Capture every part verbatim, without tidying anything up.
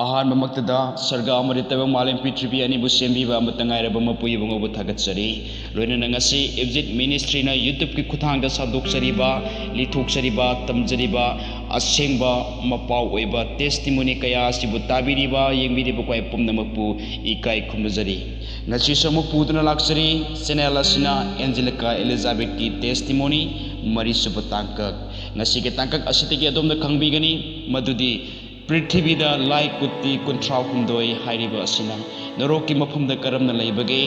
ꯑꯍꯥꯟꯕꯃꯛꯇꯗ ꯁꯔꯒ ꯑꯃꯗꯤ ꯇꯥꯏꯕꯪ ꯃꯥꯂꯦꯝ ꯄ꯭ꯔꯤꯊꯤꯕꯤ ꯑꯅꯤꯕꯨ ꯁꯦꯝꯕꯤꯕ ꯑꯃꯠꯇ ꯉꯥꯏꯔꯕ ꯃꯄꯨ ꯏꯕꯨꯡꯉꯣꯕꯨ ꯊꯥꯒꯠꯆꯔꯤ꯫ ꯂꯣꯏꯅꯅ ꯉꯁꯤ ꯑꯦꯛꯖꯤꯠ ꯃꯤꯅꯤꯁꯇ꯭ꯔꯤꯅ YouTubeꯀꯤ ꯈꯨꯠꯊꯥꯡꯗ ꯁꯟꯗꯣꯛꯆꯔꯤꯕ, ꯂꯤꯊꯣꯛꯆꯔꯤꯕ, ꯇꯝꯖꯔꯤꯕ ꯑꯁꯦꯡꯕ ꯃꯄꯥꯎ ꯑꯣꯏꯕ testimony ꯀꯌꯥ ꯑꯁꯤꯕꯨ ꯇꯥꯕꯤꯔꯤꯕ, ꯌꯦꯡꯕꯤꯔꯤꯕ ꯑꯩꯈꯣꯏ ꯄꯨꯝꯅꯃꯛꯄꯨ ꯏꯀꯥꯏ ꯈꯨꯝꯅꯖꯔꯤ꯫ ꯉꯁꯤꯁꯨ ꯑꯃꯨꯛ ꯄꯨꯗꯨꯅ ꯂꯥꯛꯆꯔꯤ꯫ Channel ꯑꯁꯤꯅ ꯑꯦꯟꯖꯦꯂꯤꯀꯥ ꯑꯦꯂꯤꯖꯥꯕꯦꯊꯀꯤ testimony, ꯃꯔꯤꯁꯨꯕ ꯇꯥꯡꯀꯛ꯫ ꯉꯁꯤꯒꯤ ꯇꯥꯡꯀꯛ ꯑꯁꯤꯗꯒꯤ ꯑꯗꯣꯝꯅ ꯈꯪꯕꯤꯒꯅꯤ ꯃꯗꯨꯗꯤ ꯄ꯭ꯔꯤꯊꯤꯕꯤꯗ ꯂꯥꯏ ꯀꯣꯇꯤ ꯀꯨꯟꯊ꯭ꯔꯥ ꯍꯨꯝꯗꯣꯏ ꯍꯥꯏꯔꯤꯕ ꯑꯁꯤꯅ ꯅꯣꯔꯣꯛꯀꯤ ꯃꯐꯝꯗ ꯀꯔꯝꯅ ꯂꯩꯕꯒꯦ?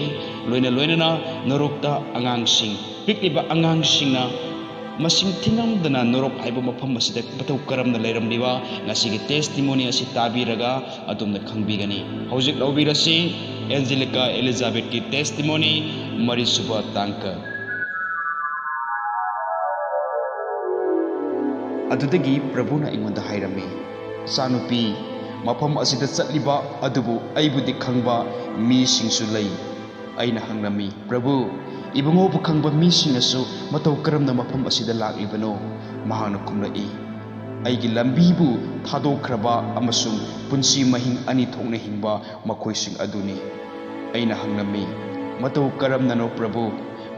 ꯂꯣꯏꯅ ꯂꯣꯏꯅꯅ ꯅꯣꯔꯣꯛꯇ ꯑꯉꯥꯡꯁꯤꯡ, ꯄꯤꯛꯂꯤꯕ ꯑꯉꯥꯡꯁꯤꯡꯅ ꯃꯁꯤꯡ ꯊꯤꯉꯝꯗꯅ ꯅꯣꯔꯣꯛ ꯍꯥꯏꯕ ꯃꯐꯝ ꯑꯁꯤꯗ ꯃꯇꯧ ꯀꯔꯝꯅ ꯂꯩꯔꯝꯂꯤꯕ, ꯉꯁꯤꯒꯤ testimony ꯑꯁꯤ ꯇꯥꯕꯤꯔꯒ ꯑꯗꯣꯝꯅ ꯈꯪꯕꯤꯒꯅꯤ꯫ ꯍꯧꯖꯤꯛ ꯂꯧꯕꯤꯔꯁꯤ ꯑꯦꯟꯖꯦꯂꯤꯀꯥ ꯑꯦꯂꯤꯖꯥꯕꯦꯊꯀꯤ testimony, ꯃꯔꯤꯁꯨꯕ ꯇꯥꯡꯀꯛ꯫ ꯑꯗꯨꯗꯒꯤ ꯄ꯭ꯔꯚꯨꯅ ꯑꯩꯉꯣꯟꯗ ꯍꯥꯏꯔꯝꯃꯤ, "ꯏꯆꯥꯅꯨꯄꯤ, ꯃꯐꯝ ꯑꯁꯤꯗ ꯆꯠꯂꯤꯕ ꯑꯗꯨꯕꯨ ꯑꯩꯕꯨꯗꯤ ꯈꯪꯕ ꯃꯤꯁꯤꯡꯁꯨ ꯂꯩ꯫" ꯑꯩꯅ ꯍꯪꯂꯝꯃꯤ, "ꯄ꯭ꯔꯚꯨ, ꯏꯕꯨꯡꯉꯣꯕꯨ ꯈꯪꯕ ꯃꯤꯁꯤꯡꯅꯁꯨ ꯃꯇꯧ ꯀꯔꯝꯅ ꯃꯐꯝ ꯑꯁꯤꯗ ꯂꯥꯛꯂꯤꯕꯅꯣ?" ꯃꯍꯥꯛꯅ ꯈꯨꯝꯂꯛꯏ, "ꯑꯩꯒꯤ ꯂꯝꯕꯤꯕꯨ ꯊꯥꯗꯣꯛꯈ꯭ꯔꯕ ꯑꯃꯁꯨꯡ ꯄꯨꯟꯁꯤ ꯃꯍꯤꯡ ꯑꯅꯤ ꯊꯣꯛꯅ ꯍꯤꯡꯕ ꯃꯈꯣꯏꯁꯤꯡ ꯑꯗꯨꯅꯤ꯫" ꯑꯩꯅ ꯍꯪꯂꯝꯃꯤ, "ꯃꯇꯧ ꯀꯔꯝꯅꯅꯣ ꯄ꯭ꯔꯚꯨ?"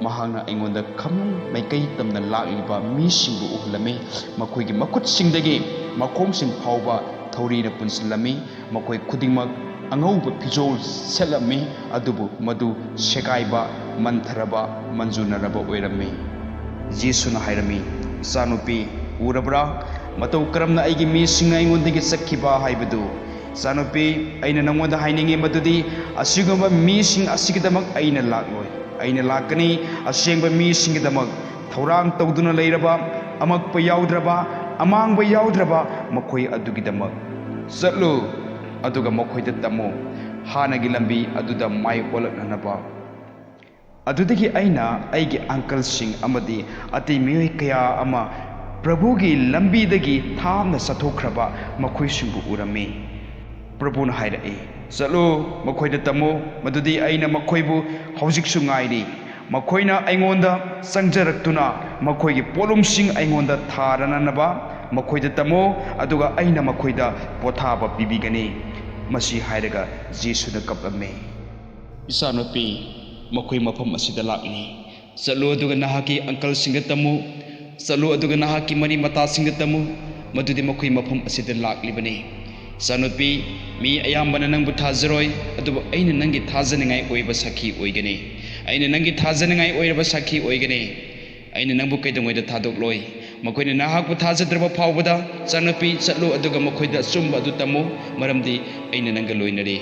ꯃꯍꯥꯛꯅ ꯑꯩꯉꯣꯟꯗ ꯈꯝꯅꯨꯡ ꯃꯥꯏꯀꯩ ꯇꯝꯅ ꯂꯥꯛꯂꯤꯕ ꯃꯤꯁꯤꯡꯕꯨ ꯎꯍꯜꯂꯝꯃꯤ꯫ ꯃꯈꯣꯏꯒꯤ ꯃꯈꯨꯠꯁꯤꯡꯗꯒꯤ ꯃꯈꯣꯡꯁꯤꯡ ꯐꯥꯎꯕ ꯊꯧꯔꯤꯅ ꯄꯨꯟꯁꯤꯜꯂꯝꯃꯤ꯫ ꯃꯈꯣꯏ ꯈꯨꯗꯤꯡꯃꯛ ꯑꯉꯧꯕ ꯐꯤꯖꯣꯜ ꯁꯦꯠꯂꯝꯃꯤ, ꯑꯗꯨꯕꯨ ꯃꯗꯨ ꯁꯦꯒꯥꯏꯕ, ꯃꯟꯊꯔꯕ, ꯃꯟꯖꯨꯅꯔꯕ ꯑꯣꯏꯔꯝꯃꯤ꯫ ꯖꯤꯁꯨꯅ ꯍꯥꯏꯔꯝꯃꯤ, "ꯏꯆꯥꯅꯨꯄꯤ, ꯎꯔꯕ꯭ꯔꯥ? ꯃꯇꯧ ꯀꯔꯝꯅ ꯑꯩꯒꯤ ꯃꯤꯁꯤꯡꯅ ꯑꯩꯉꯣꯟꯗꯒꯤ ꯆꯠꯈꯤꯕ ꯍꯥꯏꯕꯗꯨ? ꯏꯆꯥꯅꯨꯄꯤ, ꯑꯩꯅ ꯅꯉꯣꯟꯗ ꯍꯥꯏꯅꯤꯡꯉꯤ ꯃꯗꯨꯗꯤ ꯑꯁꯤꯒꯨꯝꯕ ꯃꯤꯁꯤꯡ ꯑꯁꯤꯒꯤꯗꯃꯛ ꯑꯩꯅ ꯂꯥꯛꯂꯣꯏ꯫ ꯑꯩꯅ ꯂꯥꯛꯀꯅꯤ ꯑꯁꯦꯡꯕ ꯃꯤꯁꯤꯡꯒꯤꯗꯃꯛ, ꯊꯧꯔꯥꯡ ꯇꯧꯗꯨꯅ ꯂꯩꯔꯕ, ꯑꯃꯛꯄ ꯌꯥꯎꯗ꯭ꯔꯕ, ꯑꯃꯥꯡꯕ ꯌꯥꯎꯗ꯭ꯔꯕ ꯃꯈꯣꯏ ꯑꯗꯨꯒꯤꯗꯃꯛ꯫ ꯆꯠꯂꯨ, ꯑꯗꯨꯒ ꯃꯈꯣꯏꯗ ꯇꯝꯃꯨ, ꯍꯥꯟꯅꯒꯤ ꯂꯝꯕꯤ ꯑꯗꯨꯗ ꯃꯥꯏ ꯑꯣꯜꯂꯛꯅꯅꯕ꯫" ꯑꯗꯨꯗꯒꯤ ꯑꯩꯅ ꯑꯩꯒꯤ ꯑꯪꯀꯜꯁꯤꯡ ꯑꯃꯗꯤ ꯑꯇꯩ ꯃꯤꯑꯣꯏ ꯀꯌꯥ ꯑꯃ ꯄ꯭ꯔꯚꯨꯒꯤ ꯂꯝꯕꯤꯗꯒꯤ ꯊꯥꯞꯅ ꯆꯠꯊꯣꯛꯈ꯭ꯔꯕ ꯃꯈꯣꯏꯁꯤꯡꯕꯨ ꯎꯔꯝꯃꯤ꯫ ꯄ꯭ꯔꯚꯨꯅ ꯍꯥꯏꯔꯛꯏ, "ꯆꯠꯂꯨ, ꯃꯈꯣꯏꯗ ꯇꯝꯃꯨ, ꯃꯗꯨꯗꯤ ꯑꯩꯅ ꯃꯈꯣꯏꯕꯨ ꯍꯧꯖꯤꯛꯁꯨ ꯉꯥꯏꯔꯤ꯫ ꯃꯈꯣꯏꯅ ꯑꯩꯉꯣꯟꯗ ꯆꯪꯖꯔꯛꯇꯨꯅ ꯃꯈꯣꯏꯒꯤ ꯄꯣꯠꯂꯨꯝꯁꯤꯡ ꯑꯩꯉꯣꯟꯗ ꯊꯥꯔꯅꯅꯕ ꯃꯈꯣꯏꯗ ꯇꯝꯃꯨ, ꯑꯗꯨꯒ ꯑꯩꯅ ꯃꯈꯣꯏꯗ ꯄꯣꯊꯥꯕ ꯄꯤꯕꯤꯒꯅꯤ"꯫ ꯃꯁꯤ ꯍꯥꯏꯔꯒ ꯖꯤꯁꯨꯅ ꯀꯞꯂꯝꯃꯤ꯫ "ꯏꯆꯥꯅꯨꯄꯤ, ꯃꯈꯣꯏ ꯃꯐꯝ ꯑꯁꯤꯗ ꯂꯥꯛꯂꯤ꯫ ꯆꯠꯂꯨ ꯑꯗꯨꯒ ꯅꯍꯥꯛꯀꯤ ꯑꯪꯀꯜꯁꯤꯡꯗ ꯇꯝꯃꯨ꯫ ꯆꯠꯂꯨ ꯑꯗꯨꯒ ꯅꯍꯥꯛꯀꯤ ꯃꯔꯤ ꯃꯇꯥꯁꯤꯡꯗ ꯇꯝꯃꯨ, ꯃꯗꯨꯗꯤ ꯃꯈꯣꯏ ꯃꯐꯝ ꯑꯁꯤꯗ ꯂꯥꯛꯂꯤꯕꯅꯤ"꯫ "ꯏꯆꯥꯅꯨꯄꯤ, ꯃꯤ ꯑꯌꯥꯝꯕꯅ ꯅꯪꯕꯨ ꯊꯥꯖꯔꯣꯏ, ꯑꯗꯨꯕꯨ ꯑꯩꯅ ꯅꯪꯒꯤ ꯊꯥꯖꯅꯤꯡꯉꯥꯏ ꯑꯣꯏꯕ ꯁꯥꯈꯤ ꯑꯣꯏꯒꯅꯤ꯫ ꯑꯩꯅ ꯅꯪꯒꯤ ꯊꯥꯖꯅꯤꯡꯉꯥꯏ ꯑꯣꯏꯔꯕ ꯁꯥꯈꯤ ꯑꯣꯏꯒꯅꯤ꯫ ꯑꯩꯅ ꯅꯪꯕꯨ ꯀꯩꯗꯧꯉꯩꯗ ꯊꯥꯗꯣꯛꯂꯣꯏ"꯫ "ꯃꯈꯣꯏꯅ ꯅꯍꯥꯛꯄꯨ ꯊꯥꯖꯗ꯭ꯔꯕ ꯐꯥꯎꯕꯗ, ꯏꯆꯥꯅꯨꯄꯤ, ꯆꯠꯂꯨ ꯑꯗꯨꯒ ꯃꯈꯣꯏꯗ ꯑꯆꯨꯝꯕ ꯑꯗꯨ ꯇꯝꯃꯨ, ꯃꯔꯝꯗꯤ ꯑꯩꯅ ꯅꯪꯒ ꯂꯣꯏꯅꯔꯤ꯫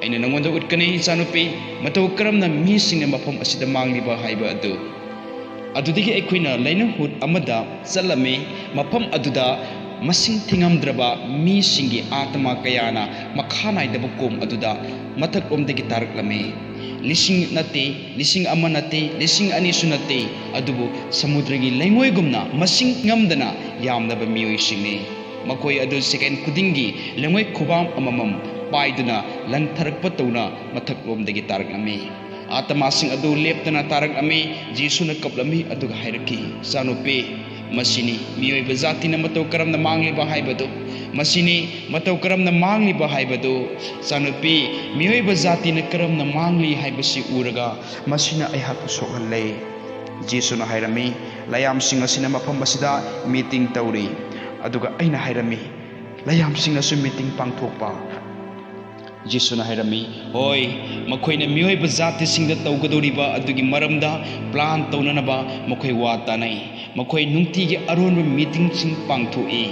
ꯑꯩꯅ ꯅꯉꯣꯟꯗ ꯎꯠꯀꯅꯤ, ꯏꯆꯥꯅꯨꯄꯤ, ꯃꯇꯧ ꯀꯔꯝꯅ ꯃꯤꯁꯤꯡꯅ ꯃꯐꯝ ꯑꯁꯤꯗ ꯃꯥꯡꯂꯤꯕ ꯍꯥꯏꯕ ꯑꯗꯨ"꯫ ꯑꯗꯨꯗꯒꯤ ꯑꯩꯈꯣꯏꯅ ꯂꯩꯅꯨꯡꯍꯨꯠ ꯑꯃꯗ ꯆꯠꯂꯝꯃꯤ꯫ ꯃꯐꯝ ꯑꯗꯨꯗ ꯃꯁꯤꯡ ꯊꯤꯉꯝꯗ꯭ꯔꯕ ꯃꯤꯁꯤꯡꯒꯤ ꯑꯥꯇꯃꯥ ꯀꯌꯥꯅ ꯃꯈꯥ ꯅꯥꯏꯗꯕ ꯀꯣꯝ ꯑꯗꯨꯗ ꯃꯊꯛꯂꯣꯝꯗꯒꯤ ꯇꯥꯔꯛꯂꯝꯃꯤ꯫ ꯂꯤꯁꯤꯡ ꯅꯠꯇꯦ, ꯂꯤꯁꯤꯡ ꯑꯃ ꯅꯠꯇꯦ, ꯂꯤꯁꯤꯡ ꯑꯅꯤꯁꯨ ꯅꯠꯇꯦ, ꯑꯗꯨꯕꯨ ꯁꯃꯨꯗ꯭ꯔꯒꯤ ꯂꯩꯉꯣꯏꯒꯨꯝꯅ ꯃꯁꯤꯡ ꯉꯝꯗꯅ ꯌꯥꯝꯂꯕ ꯃꯤꯑꯣꯏꯁꯤꯡꯅꯤ꯫ ꯃꯈꯣꯏ ꯑꯗꯨ ꯁꯦꯀꯦꯟ ꯈꯨꯗꯤꯡꯒꯤ ꯂꯩꯉꯣꯏ ꯈꯨꯕꯥꯝ ꯑꯃꯃꯝ ꯄꯥꯏꯗꯨꯅ ꯂꯪꯊꯔꯛꯄ ꯇꯧꯅ ꯃꯊꯛꯂꯣꯝꯗꯒꯤ ꯇꯥꯔꯛꯂꯝꯃꯤ꯫ ꯑꯥꯇꯃꯥꯁꯤꯡ ꯑꯗꯨ ꯂꯦꯞꯇꯅ ꯇꯥꯔꯛꯂꯝꯃꯤ꯫ ꯖꯤꯁꯨꯅ ꯀꯞꯂꯝꯃꯤ ꯑꯗꯨꯒ ꯍꯥꯏꯔꯛꯈꯤ, "ꯏꯆꯥꯅꯨꯄꯤ, ꯃꯁꯤꯅꯤ ꯃꯤꯑꯣꯏꯕ ꯖꯥꯇꯤꯅ ꯃꯇꯧ ꯀꯔꯝꯅ ꯃꯥꯡꯂꯤꯕ ꯍꯥꯏꯕꯗꯨ꯫ ꯃꯁꯤꯅꯤ ꯃꯇꯧ ꯀꯔꯝꯅ ꯃꯥꯡꯂꯤꯕ ꯍꯥꯏꯕꯗꯨ꯫ ꯏꯆꯥꯅꯨꯄꯤ, ꯃꯤꯑꯣꯏꯕ ꯖꯥꯇꯤꯅ ꯀꯔꯝꯅ ꯃꯥꯡꯂꯤ ꯍꯥꯏꯕꯁꯤ ꯎꯔꯒ ꯃꯁꯤꯅ ꯑꯩꯍꯥꯛꯄꯨ ꯁꯣꯛꯍꯜꯂꯦ"꯫ ꯖꯤꯁꯨꯅ ꯍꯥꯏꯔꯝꯃꯤ, "ꯂꯥꯏꯌꯥꯝꯁꯤꯡ ꯑꯁꯤꯅ ꯃꯐꯝ ꯑꯁꯤꯗ ꯃꯤꯇꯤꯡ ꯇꯧꯔꯤ"꯫ ꯑꯗꯨꯒ ꯑꯩꯅ ꯍꯥꯏꯔꯝꯃꯤ, "ꯂꯥꯏꯌꯥꯝꯁꯤꯡꯅꯁꯨ ꯃꯤꯇꯤꯡ ꯄꯥꯡꯊꯣꯛꯄ?" ꯖꯤꯁꯨꯅ ꯍꯥꯏꯔꯝꯃꯤ, "ꯍꯣꯏ, ꯃꯈꯣꯏꯅ ꯃꯤꯑꯣꯏꯕ ꯖꯥꯇꯤꯁꯤꯡꯗ ꯇꯧꯒꯗꯧꯔꯤꯕ ꯑꯗꯨꯒꯤ ꯃꯔꯝꯗ ꯄ꯭ꯂꯥꯟ ꯇꯧꯅꯅꯕ ꯃꯈꯣꯏ ꯋꯥ ꯇꯥꯅꯩ꯫ ꯃꯈꯣꯏ ꯅꯨꯡꯇꯤꯒꯤ ꯑꯔꯣꯟꯕ ꯃꯤꯇꯤꯡꯁꯤꯡ ꯄꯥꯡꯊꯣꯛꯏ"꯫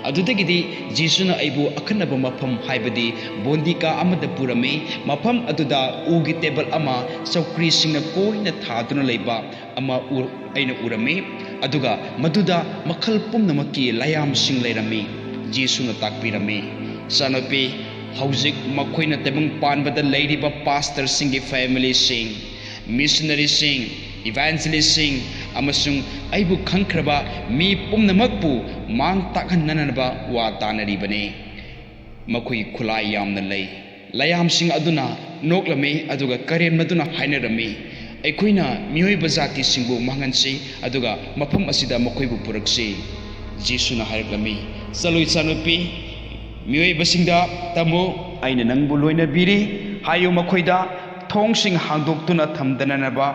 ꯑꯗꯨꯗꯒꯤꯗꯤ ꯖꯤꯁꯨꯅ ꯑꯩꯕꯨ ꯑꯈꯟꯅꯕ ꯃꯐꯝ, ꯍꯥꯏꯕꯗꯤ ꯕꯣꯟꯗꯤꯀꯥ ꯑꯃꯗ ꯄꯨꯔꯝꯃꯤ꯫ ꯃꯐꯝ ꯑꯗꯨꯗ ꯎꯒꯤ ꯇꯦꯕꯜ ꯑꯃ, ꯆꯧꯀ꯭ꯔꯤꯁꯤꯡꯅ ꯀꯣꯏꯅ ꯊꯥꯗꯨꯅ ꯂꯩꯕ ꯑꯃ ꯎ-, ꯑꯩꯅ ꯎꯔꯝꯃꯤ꯫ ꯑꯗꯨꯒ ꯃꯗꯨꯗ ꯃꯈꯜ ꯄꯨꯝꯅꯃꯛꯀꯤ ꯂꯥꯏꯌꯥꯝꯁꯤꯡ ꯂꯩꯔꯝꯃꯤ꯫ ꯖꯤꯁꯨꯅ ꯇꯥꯛꯄꯤꯔꯝꯃꯤ, "ꯏꯆꯥꯅꯨꯄꯤ, ꯍꯧꯖꯤꯛ ꯃꯈꯣꯏꯅ ꯇꯥꯏꯕꯪ ꯄꯥꯟꯕꯗ ꯂꯩꯔꯤꯕ ꯄꯥꯁꯇꯔꯁꯤꯡꯒꯤ ꯐꯦꯃꯤꯂꯤꯁꯤꯡ, ꯃꯤꯁꯅꯔꯤꯁꯤꯡ, ꯏꯚꯥꯟꯖꯦꯂꯤꯁꯁꯤꯡ ꯑꯃꯁꯨꯡ ꯑꯩꯕꯨ ꯈꯪꯈ꯭ꯔꯕ ꯃꯤ ꯄꯨꯝꯅꯃꯛꯄꯨ ꯃꯥꯡ ꯇꯥꯛꯍꯟꯅꯅꯕ ꯋꯥ ꯇꯥꯅꯔꯤꯕꯅꯤ"꯫ ꯃꯈꯣꯏꯒꯤ ꯈꯨꯠꯂꯥꯏ ꯌꯥꯝꯅ ꯂꯩ꯫ ꯂꯥꯏꯌꯥꯝꯁꯤꯡ ꯑꯗꯨꯅ ꯅꯣꯛꯂꯝꯃꯤ, ꯑꯗꯨꯒ ꯀꯔꯦꯝꯅꯗꯨꯅ ꯍꯥꯏꯅꯔꯝꯃꯤ, "ꯑꯩꯈꯣꯏꯅ ꯃꯤꯑꯣꯏꯕ ꯖꯥꯇꯤꯁꯤꯡꯕꯨ ꯃꯥꯡꯍꯟꯁꯤ, ꯑꯗꯨꯒ ꯃꯐꯝ ꯑꯁꯤꯗ ꯃꯈꯣꯏꯕꯨ ꯄꯨꯔꯛꯁꯤ"꯫ ꯖꯤꯁꯨꯅ ꯍꯥꯏꯔꯛꯂꯝꯃꯤ, "ꯆꯠꯂꯨ, ꯏꯆꯥꯅꯨꯄꯤ, ꯃꯤꯑꯣꯏꯕꯁꯤꯡꯗ ꯇꯝꯃꯨ, ꯑꯩꯅ ꯅꯪꯕꯨ ꯂꯣꯏꯅꯕꯤꯔꯤ꯫ ꯍꯥꯏꯌꯨ ꯃꯈꯣꯏꯗ, 'ꯊꯣꯡꯁꯤꯡ ꯍꯥꯡꯗꯣꯛꯇꯨꯅ ꯊꯝꯗꯅꯅꯕ,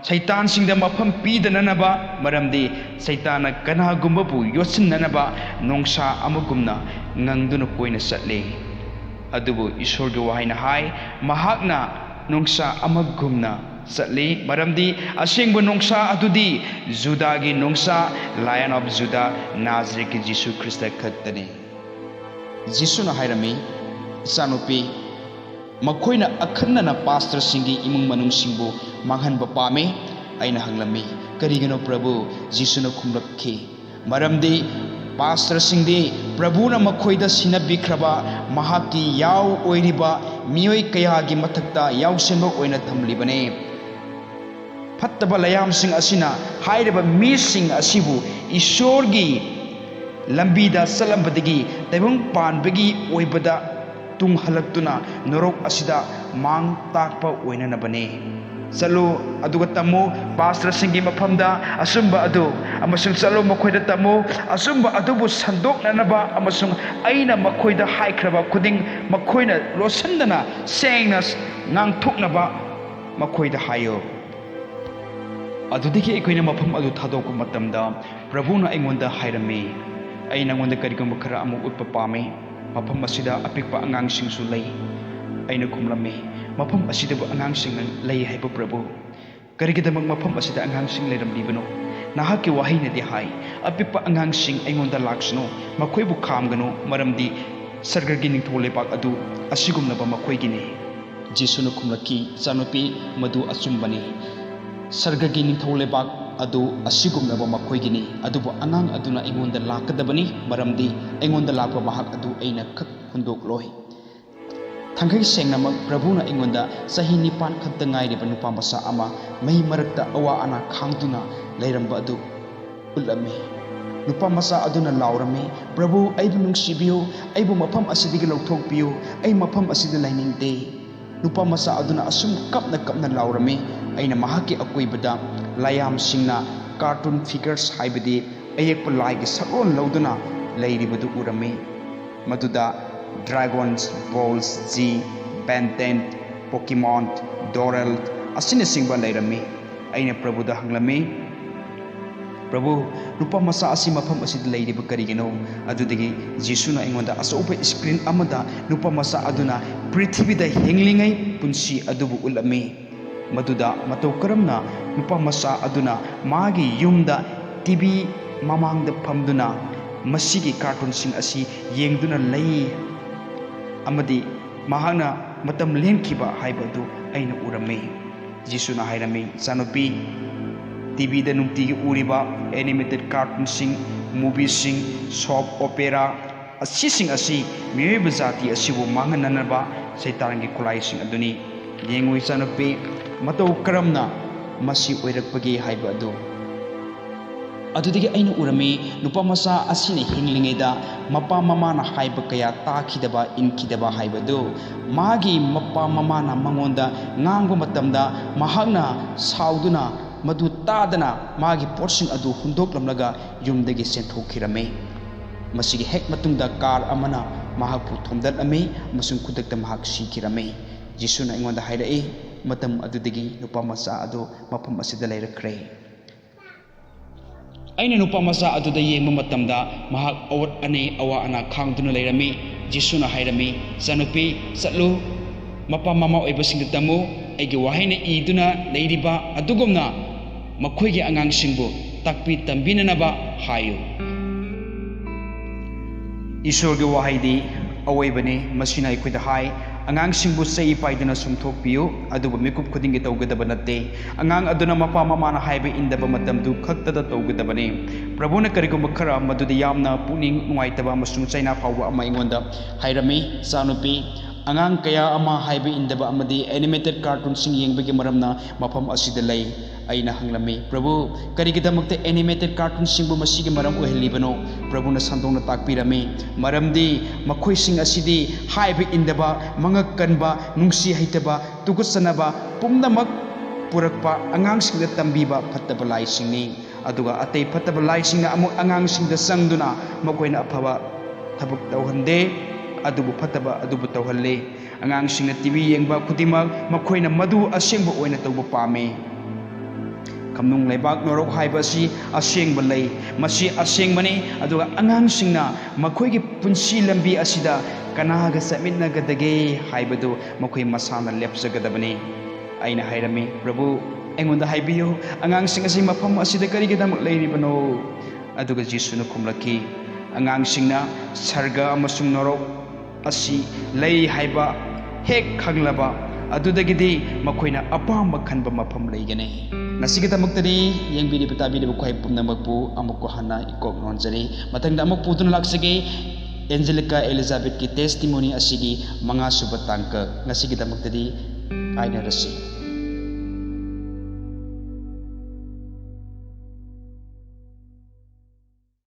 ꯁꯩꯇꯥꯟꯁꯤꯡꯗ ꯃꯐꯝ ꯄꯤꯗꯅꯅꯕ, ꯃꯔꯝꯗꯤ ꯁꯩꯇꯥꯟꯅ ꯀꯅꯥꯒꯨꯝꯕꯕꯨ ꯌꯣꯠꯁꯤꯟꯅꯅꯕ ꯅꯣꯡꯁꯥ ꯑꯃꯒꯨꯝꯅ ꯉꯪꯗꯨꯅ ꯀꯣꯏꯅ ꯆꯠꯂꯤ.'" ꯑꯗꯨꯕꯨ ꯏꯁꯣꯔꯒꯤ ꯋꯥꯍꯩꯅ ꯍꯥꯏ, "ꯃꯍꯥꯛꯅ ꯅꯣꯡꯁꯥ ꯑꯃꯒꯨꯝꯅ ꯆꯠꯂꯤ, ꯃꯔꯝꯗꯤ ꯑꯁꯦꯡꯕ ꯅꯣꯡꯁꯥ ꯑꯗꯨꯗꯤ ꯖꯨꯗꯥꯒꯤ ꯅꯣꯡꯁꯥ, Lion of Judah, ꯅꯥꯖꯔꯦꯠꯀꯤ ꯖꯤꯁꯨ ꯈ꯭ꯔꯤꯁꯇ ꯈꯛꯇꯅꯤ"꯫ ꯖꯤꯁꯨꯅ ꯍꯥꯏꯔꯝꯃꯤ, "ꯏꯆꯥꯅꯨꯄꯤ, ꯃꯈꯣꯏꯅ ꯑꯈꯟꯅꯅ ꯄꯥꯁꯇꯔꯁꯤꯡꯒꯤ ꯏꯃꯨꯡ ꯃꯅꯨꯡꯁꯤꯡꯕꯨ ꯃꯥꯡꯍꯟꯕ ꯄꯥꯝꯃꯤ"꯫ ꯑꯩꯅ ꯍꯪꯂꯝꯃꯤ, "ꯀꯔꯤꯒꯤꯅꯣ ꯄ꯭ꯔꯚꯨ?" ꯖꯤꯁꯨꯅ ꯈꯨꯝꯂꯛꯈꯤ, "ꯃꯔꯝꯗꯤ ꯄꯥꯁꯇꯔꯁꯤꯡꯗꯤ ꯄ꯭ꯔꯚꯨꯅ ꯃꯈꯣꯏꯗ ꯁꯤꯟꯅꯕꯤꯈ꯭ꯔꯕ ꯃꯍꯥꯛꯀꯤ ꯌꯥꯎ ꯑꯣꯏꯔꯤꯕ ꯃꯤꯑꯣꯏ ꯀꯌꯥꯒꯤ ꯃꯊꯛꯇ ꯌꯥꯎꯁꯦꯟꯕ ꯑꯣꯏꯅ ꯊꯝꯂꯤꯕꯅꯤ꯫ ꯐꯠꯇꯕ ꯂꯥꯏꯌꯥꯝꯁꯤꯡ ꯑꯁꯤꯅ ꯍꯥꯏꯔꯤꯕ ꯃꯤꯁꯤꯡ ꯑꯁꯤꯕꯨ ꯏꯁꯣꯔꯒꯤ ꯂꯝꯕꯤꯗ ꯆꯠꯂꯝꯕꯗꯒꯤ ꯇꯥꯏꯕꯪ ꯄꯥꯟꯕꯒꯤ ꯑꯣꯏꯕꯗ ꯇꯨꯡ ꯍꯜꯂꯛꯇꯨꯅ ꯅꯣꯔꯣꯛ ꯑꯁꯤꯗ ꯃꯥꯡ ꯇꯥꯛꯄ ꯑꯣꯏꯅꯅꯕꯅꯤ꯫ ꯆꯠꯂꯨ, ꯑꯗꯨꯒ ꯇꯝꯃꯨ, ꯄꯥꯁꯇꯔꯁꯤꯡꯒꯤ ꯃꯐꯝꯗ ꯑꯆꯨꯝꯕ ꯑꯗꯨ, ꯑꯃꯁꯨꯡ ꯆꯠꯂꯨ, ꯃꯈꯣꯏꯗ ꯇꯝꯃꯨ, ꯑꯆꯨꯝꯕ ꯑꯗꯨꯕꯨ ꯁꯟꯗꯣꯛꯅꯅꯕ, ꯑꯃꯁꯨꯡ ꯑꯩꯅ ꯃꯈꯣꯏꯗ ꯍꯥꯏꯈ꯭ꯔꯕ ꯈꯨꯗꯤꯡ ꯃꯈꯣꯏꯅ ꯂꯣꯠꯁꯤꯟꯗꯅ ꯁꯦꯡꯅ ꯉꯥꯡꯊꯣꯛꯅꯕ ꯃꯈꯣꯏꯗ ꯍꯥꯏꯌꯨ"꯫ ꯑꯗꯨꯗꯒꯤ ꯑꯩꯈꯣꯏꯅ ꯃꯐꯝ ꯑꯗꯨ ꯊꯥꯗꯣꯛꯄ ꯃꯇꯝꯗ, ꯄ꯭ꯔꯚꯨꯅ ꯑꯩꯉꯣꯟꯗ ꯍꯥꯏꯔꯝꯃꯤ, "ꯑꯩ ꯅꯉꯣꯟꯗ ꯀꯔꯤꯒꯨꯝꯕ ꯈꯔ ꯑꯃ ꯎꯠꯄ ꯄꯥꯝꯃꯤ꯫ ꯃꯐꯝ ꯑꯁꯤꯗ ꯑꯄꯤꯛꯄ ꯑꯉꯥꯡꯁꯤꯡꯁꯨ ꯂꯩ"꯫ ꯑꯩꯅ ꯈꯨꯝꯂꯝꯃꯤ, "ꯃꯐꯝ ꯑꯁꯤꯗꯕꯨ ꯑꯉꯥꯡꯁꯤꯡ ꯂꯩ ꯍꯥꯏꯕ ꯄ꯭ꯔꯚꯨ? ꯀꯔꯤꯒꯤꯗꯃꯛ ꯃꯐꯝ ꯑꯁꯤꯗ ꯑꯉꯥꯡꯁꯤꯡ ꯂꯩꯔꯝꯂꯤꯕꯅꯣ? ꯅꯍꯥꯛꯀꯤ ꯋꯥꯍꯩꯅꯗꯤ ꯍꯥꯏ, 'ꯑꯄꯤꯛꯄ ꯑꯉꯥꯡꯁꯤꯡ ꯑꯩꯉꯣꯟꯗ ꯂꯥꯛꯁꯅꯨ, ꯃꯈꯣꯏꯕꯨ ꯈꯥꯝꯒꯅꯨ, ꯃꯔꯝꯗꯤ ꯁꯔꯒꯒꯤ ꯅꯤꯡꯊꯧ ꯂꯩꯕꯥꯛ ꯑꯗꯨ ꯑꯁꯤꯒꯨꯝꯂꯕ ꯃꯈꯣꯏꯒꯤꯅꯤ"꯫ ꯖꯤꯁꯨꯅ ꯈꯨꯝꯂꯛꯈꯤ, "ꯏꯆꯥꯅꯨꯄꯤ, ꯃꯗꯨ ꯑꯆꯨꯝꯕꯅꯤ꯫ ꯁꯔꯒꯒꯤ ꯅꯤꯡꯊꯧ ꯂꯩꯕꯥꯛ ꯑꯗꯨ ꯑꯁꯤꯒꯨꯝꯂꯕ ꯃꯈꯣꯏꯒꯤꯅꯤ, ꯑꯗꯨꯕꯨ ꯑꯉꯥꯡ ꯑꯗꯨꯅ ꯑꯩꯉꯣꯟꯗ ꯂꯥꯛꯀꯗꯕꯅꯤ, ꯃꯔꯝꯗꯤ ꯑꯩꯉꯣꯟꯗ ꯂꯥꯛꯄ ꯃꯍꯥꯛ ꯑꯗꯨ ꯑꯩꯅ ꯈꯛ ꯍꯨꯟꯗꯣꯛꯂꯣꯏ"꯫ ꯊꯥꯡꯈꯩ ꯁꯦꯡꯅꯃꯛ ꯄ꯭ꯔꯚꯨꯅ ꯑꯩꯉꯣꯟꯗ ꯆꯍꯤ ꯅꯤꯄꯥꯟ ꯈꯛꯇ ꯉꯥꯏꯔꯤꯕ ꯅꯨꯄꯥ ꯃꯆꯥ ꯑꯃ ꯃꯩ ꯃꯔꯛꯇ ꯑꯋꯥ ꯑꯅꯥ ꯈꯥꯡꯗꯨꯅ ꯂꯩꯔꯝꯕ ꯑꯗꯨ ꯎꯠꯂꯝꯃꯤ꯫ ꯅꯨꯄꯥ ꯃꯆꯥ ꯑꯗꯨꯅ ꯂꯥꯎꯔꯝꯃꯤ, "ꯄ꯭ꯔꯚꯨ, ꯑꯩꯕꯨ ꯅꯨꯡꯁꯤꯕꯤꯌꯨ, ꯑꯩꯕꯨ ꯃꯐꯝ ꯑꯁꯤꯗꯒꯤ ꯂꯧꯊꯣꯛꯄꯤꯌꯨ, ꯑꯩ ꯃꯐꯝ ꯑꯁꯤꯗ ꯂꯩꯅꯤꯡꯗꯦ"꯫ ꯅꯨꯄꯥ ꯃꯆꯥ ꯑꯗꯨꯅ ꯑꯁꯨꯝ ꯀꯞꯅ ꯀꯞꯅ ꯂꯥꯎꯔꯝꯃꯤ꯫ ꯑꯩꯅ ꯃꯍꯥꯛꯀꯤ ꯑꯀꯣꯏꯕꯗ ꯂꯥꯏꯌꯥꯝꯁꯤꯡꯅ cartoon figures, ꯍꯥꯏꯕꯗꯤ ꯑꯌꯦꯛꯄ ꯂꯥꯏꯒꯤ ꯁꯛꯂꯣꯟ ꯂꯧꯗꯨꯅ ꯂꯩꯔꯤꯕꯗꯨ ꯎꯔꯝꯃꯤ꯫ ꯃꯗꯨꯗ dragons, balls, G, Ben ten, Pokemon, Doral ꯑꯁꯤꯅꯆꯤꯡꯕ ꯂꯩꯔꯝꯃꯤ꯫ ꯑꯩꯅ ꯄ꯭ꯔꯚꯨꯗ ꯍꯪꯂꯝꯃꯤ, "ꯄ꯭ꯔꯚꯨ, ꯅꯨꯄꯥ ꯃꯆꯥ ꯑꯁꯤ ꯃꯐꯝ ꯑꯁꯤꯗ ꯂꯩꯔꯤꯕ ꯀꯔꯤꯒꯤꯅꯣ?" ꯑꯗꯨꯗꯒꯤ ꯖꯤꯁꯨꯅ ꯑꯩꯉꯣꯟꯗ ꯑꯆꯧꯕ screen ꯑꯃꯗ ꯅꯨꯄꯥ ꯃꯆꯥ ꯑꯗꯨꯅ ꯄ꯭ꯔꯤꯊꯤꯕꯤꯗ ꯍꯤꯡꯂꯤꯉꯩ ꯄꯨꯟꯁꯤ ꯑꯗꯨꯕꯨ ꯎꯠꯂꯝꯃꯤ꯫ ꯃꯗꯨꯗ ꯃꯇꯧ ꯀꯔꯝꯅ ꯅꯨꯄꯥ ꯃꯆꯥ ꯑꯗꯨꯅ ꯃꯥꯒꯤ ꯌꯨꯝꯗ TV ꯃꯃꯥꯡꯗ ꯐꯝꯗꯨꯅ ꯃꯁꯤꯒꯤ cartoonꯁꯤꯡ ꯑꯁꯤ ꯌꯦꯡꯗꯨꯅ ꯂꯩ ꯑꯃꯗꯤ ꯃꯍꯥꯛꯅ ꯃꯇꯝ ꯂꯦꯟꯈꯤꯕ ꯍꯥꯏꯕ ꯑꯗꯨ ꯑꯩꯅ ꯎꯔꯝꯃꯤ꯫ ꯖꯤꯁꯨꯅ ꯍꯥꯏꯔꯝꯃꯤ, "ꯏꯆꯥꯅꯨꯄꯤ, TVꯗ ꯅꯨꯡꯇꯤꯒꯤ ꯎꯔꯤꯕ animated cartoonꯁꯤꯡ, movieꯁꯤꯡ, soap opera ꯑꯁꯤꯁꯤꯡ ꯑꯁꯤ ꯃꯤꯑꯣꯏꯕ ꯖꯥꯇꯤ ꯑꯁꯤꯕꯨ ꯃꯥꯡꯍꯟꯅꯅꯕ ꯁꯩꯇꯥꯟꯒꯤ ꯈꯨꯠꯂꯥꯏꯁꯤꯡ ꯑꯗꯨꯅꯤ꯫ ꯌꯦꯡꯉꯨ ꯏꯆꯥꯅꯨꯄꯤ, ꯃꯇꯧ ꯀꯔꯝꯅ ꯃꯁꯤ ꯑꯣꯏꯔꯛꯄꯒꯦ ꯍꯥꯏꯕ ꯑꯗꯨ"꯫ ꯑꯗꯨꯗꯒꯤ ꯑꯩꯅ ꯎꯔꯝꯃꯤ, ꯅꯨꯄꯥ ꯃꯆꯥ ꯑꯁꯤꯅ ꯍꯤꯡꯂꯤꯉꯩꯗ ꯃꯄꯥ ꯃꯃꯥꯅ ꯍꯥꯏꯕ ꯀꯌꯥ ꯇꯥꯈꯤꯗꯕ, ꯏꯟꯈꯤꯗꯕ ꯍꯥꯏꯕꯗꯨ꯫ ꯃꯥꯒꯤ ꯃꯄꯥ ꯃꯃꯥꯅ ꯃꯉꯣꯟꯗ ꯉꯥꯡꯕ ꯃꯇꯝꯗ ꯃꯍꯥꯛꯅ ꯁꯥꯎꯗꯨꯅ ꯃꯗꯨ ꯇꯥꯗꯅ ꯃꯥꯒꯤ ꯄꯣꯠꯁꯤꯡ ꯑꯗꯨ ꯍꯨꯟꯗꯣꯛꯂꯝꯂꯒ ꯌꯨꯝꯗꯒꯤ ꯆꯦꯟꯊꯣꯛꯈꯤꯔꯝꯃꯤ꯫ ꯃꯁꯤꯒꯤ ꯍꯦꯛ ꯃꯇꯨꯡꯗ car ꯑꯃꯅ ꯃꯍꯥꯛꯄꯨ ꯊꯣꯝꯗꯠꯂꯝꯃꯤ ꯑꯃꯁꯨꯡ ꯈꯨꯗꯛꯇ ꯃꯍꯥꯛ ꯁꯤꯈꯤꯔꯝꯃꯤ꯫ ꯖꯤꯁꯨꯅ ꯑꯩꯉꯣꯟꯗ ꯍꯥꯏꯔꯛꯏ, ꯃꯇꯝ ꯑꯗꯨꯗꯒꯤ ꯅꯨꯄꯥ ꯃꯆꯥ ꯑꯗꯨ ꯃꯐꯝ ꯑꯁꯤꯗ ꯂꯩꯔꯛꯈ꯭ꯔꯦ꯫ ꯑꯩꯅ ꯅꯨꯄꯥ ꯃꯆꯥ ꯑꯗꯨꯗ ꯌꯦꯡꯕ ꯃꯇꯝꯗ ꯃꯍꯥꯛ ꯑꯋꯥꯠ ꯑꯅꯩ, ꯑꯋꯥ ꯑꯅꯥ ꯈꯥꯡꯗꯨꯅ ꯂꯩꯔꯝꯃꯤ꯫ ꯖꯤꯁꯨꯅ ꯍꯥꯏꯔꯝꯃꯤ, "ꯏꯆꯥꯅꯨꯄꯤ, ꯆꯠꯂꯨ, ꯃꯄꯥ ꯃꯃꯥ ꯑꯣꯏꯕꯁꯤꯡꯗ ꯇꯝꯃꯨ, ꯑꯩꯒꯤ ꯋꯥꯍꯩꯅ ꯏꯗꯨꯅ ꯂꯩꯔꯤꯕ ꯑꯗꯨꯒꯨꯝꯅ ꯃꯈꯣꯏꯒꯤ ꯑꯉꯥꯡꯁꯤꯡꯕꯨ ꯇꯥꯛꯄꯤ ꯇꯝꯕꯤꯅꯅꯕ ꯍꯥꯏꯌꯨ"꯫ ꯏꯁꯣꯔꯒꯤ ꯋꯥꯍꯩꯗꯤ ꯑꯑꯣꯏꯕꯅꯤ꯫ ꯃꯁꯤꯅ ꯑꯩꯈꯣꯏꯗ ꯍꯥꯏ, ꯑꯉꯥꯡꯁꯤꯡꯕꯨ ꯆꯩ ꯄꯥꯏꯗꯨꯅ ꯁꯨꯝꯊꯣꯛꯄꯤꯌꯨ, ꯑꯗꯨꯕꯨ ꯃꯤꯀꯨꯞ ꯈꯨꯗꯤꯡꯒꯤ ꯇꯧꯒꯗꯕ ꯅꯠꯇꯦ꯫ ꯑꯉꯥꯡ ꯑꯗꯨꯅ ꯃꯄꯥ ꯃꯃꯥꯅ ꯍꯥꯏꯕ ꯏꯟꯗꯕ ꯃꯇꯝꯗꯨ ꯈꯛꯇꯗ ꯇꯧꯒꯗꯕꯅꯤ꯫ ꯄ꯭ꯔꯚꯨꯅ ꯀꯔꯤꯒꯨꯝꯕ ꯈꯔ ꯃꯗꯨꯗ ꯌꯥꯝꯅ ꯄꯨꯛꯅꯤꯡ ꯅꯨꯡꯉꯥꯏꯇꯕ ꯑꯃꯁꯨꯡ ꯆꯩꯅꯥ ꯐꯥꯎꯕ ꯑꯃ ꯑꯩꯉꯣꯟꯗ ꯍꯥꯏꯔꯝꯃꯤ, "ꯏꯆꯥꯅꯨꯄꯤ, ꯑꯉꯥꯡ ꯀꯌꯥ ꯑꯃ ꯍꯥꯏꯕ ꯏꯟꯗꯕ ꯑꯃꯗꯤ animated cartoonꯁꯤꯡ ꯌꯦꯡꯕꯒꯤ ꯃꯔꯝꯅ ꯃꯐꯝ ꯑꯁꯤꯗ ꯂꯩ꯫ ꯑꯩꯅ ꯍꯪꯂꯝꯃꯤ, "ꯄ꯭ꯔꯚꯨ, ꯀꯔꯤꯒꯤꯗꯃꯛꯇ animated cartoonꯁꯤꯡꯕꯨ ꯃꯁꯤꯒꯤ ꯃꯔꯝ ꯑꯣꯏꯍꯜꯂꯤꯕꯅꯣ?" ꯄ꯭ꯔꯚꯨꯅ ꯁꯟꯗꯣꯛꯅ ꯇꯥꯛꯄꯤꯔꯝꯃꯤ, "ꯃꯔꯝꯗꯤ ꯃꯈꯣꯏꯁꯤꯡ ꯑꯁꯤꯗꯤ ꯍꯥꯏꯕ ꯏꯟꯗꯕ, ꯃꯉꯛ ꯀꯟꯕ, ꯅꯨꯡꯁꯤ ꯍꯩꯇꯕ, ꯇꯨꯀꯠꯆꯅꯕ ꯄꯨꯝꯅꯃꯛ ꯄꯨꯔꯛꯄ ꯑꯉꯥꯡꯁꯤꯡꯗ ꯇꯝꯕꯤꯕ ꯐꯠꯇꯕ ꯂꯥꯏꯁꯤꯡꯅꯤ꯫ ꯑꯗꯨꯒ ꯑꯇꯩ ꯐꯠꯇꯕ ꯂꯥꯏꯁꯤꯡꯅ ꯑꯃꯨꯛ ꯑꯉꯥꯡꯁꯤꯡꯗ ꯆꯪꯗꯨꯅ ꯃꯈꯣꯏꯅ ꯑꯐꯕ ꯊꯕꯛ ꯇꯧꯍꯟꯗꯦ, ꯑꯗꯨꯕꯨ ꯐꯠꯇꯕ ꯑꯗꯨꯕꯨ ꯇꯧꯍꯜꯂꯤ꯫ ꯑꯉꯥꯡꯁꯤꯡꯅ ꯇꯤꯚꯤ ꯌꯦꯡꯕ ꯈꯨꯗꯤꯡꯃꯛ ꯃꯈꯣꯏꯅ ꯃꯗꯨ ꯑꯁꯦꯡꯕ ꯑꯣꯏꯅ ꯇꯧꯕ ꯄꯥꯝꯃꯤ꯫ ꯈꯝꯅꯨꯡ ꯂꯩꯕꯥꯛ ꯅꯣꯔꯣꯛ ꯍꯥꯏꯕ ꯑꯁꯤ ꯑꯁꯦꯡꯕ ꯂꯩ, ꯃꯁꯤ ꯑꯁꯦꯡꯕꯅꯤ꯫ ꯑꯗꯨꯒ ꯑꯉꯥꯡꯁꯤꯡꯅ ꯃꯈꯣꯏꯒꯤ ꯄꯨꯟꯁꯤ ꯂꯝꯕꯤ ꯑꯁꯤꯗ ꯀꯅꯥꯒ ꯆꯠꯃꯤꯟꯅꯒꯗꯒꯦ ꯍꯥꯏꯕꯗꯨ ꯃꯈꯣꯏ ꯃꯁꯥꯅ ꯂꯦꯞꯆꯒꯗꯕꯅꯤ꯫" ꯑꯩꯅ ꯍꯥꯏꯔꯝꯃꯤ, "ꯄ꯭ꯔꯚꯨ, ꯑꯩꯉꯣꯟꯗ ꯍꯥꯏꯕꯤꯌꯨ, ꯑꯉꯥꯡꯁꯤꯡ ꯑꯁꯤ ꯃꯐꯝ ꯑꯁꯤꯗ ꯀꯔꯤꯒꯤꯗꯃꯛ ꯂꯩꯔꯤꯕꯅꯣ?" ꯑꯗꯨꯒ ꯖꯤꯁꯨꯅ ꯈꯨꯝꯂꯛꯈꯤ, "ꯑꯉꯥꯡꯁꯤꯡꯅ ꯁꯔꯒ ꯑꯃꯁꯨꯡ ꯅꯣꯔꯣꯛ ꯑꯁꯤ ꯂꯩ ꯍꯥꯏꯕ ꯍꯦꯛ ꯈꯪꯂꯕ, ꯑꯗꯨꯗꯒꯤꯗꯤ ꯃꯈꯣꯏꯅ ꯑꯄꯥꯝꯕ ꯈꯟꯕ ꯃꯐꯝ ꯂꯩꯒꯅꯤ꯫" ꯉꯁꯤꯒꯤꯗꯃꯛꯇꯗꯤ ꯌꯦꯡꯕꯤꯔꯤꯕ ꯇꯥꯕꯤꯔꯤꯕ ꯈ꯭ꯋꯥꯏ ꯄꯨꯝꯅꯃꯛꯄꯨ ꯑꯃꯨꯛꯀ ꯍꯟꯅ ꯏꯀꯣꯛ ꯅꯣꯟꯖꯔꯤ꯫ ꯃꯊꯪꯗ ꯑꯃꯨꯛ ꯄꯨꯗꯨꯅ ꯂꯥꯛꯆꯒꯦ꯫ ꯑꯦꯟꯖꯦꯂꯤꯀꯥ ꯑꯦꯂꯤꯖꯥꯕꯦꯠꯀꯤ testimony ꯑꯁꯤꯒꯤ ꯃꯉꯥꯁꯨꯕ ꯇꯥꯡꯀꯛ꯫ ꯉꯁꯤꯒꯤꯗꯃꯛꯇꯗꯤ ꯀꯥꯏꯅꯔꯁꯤ꯫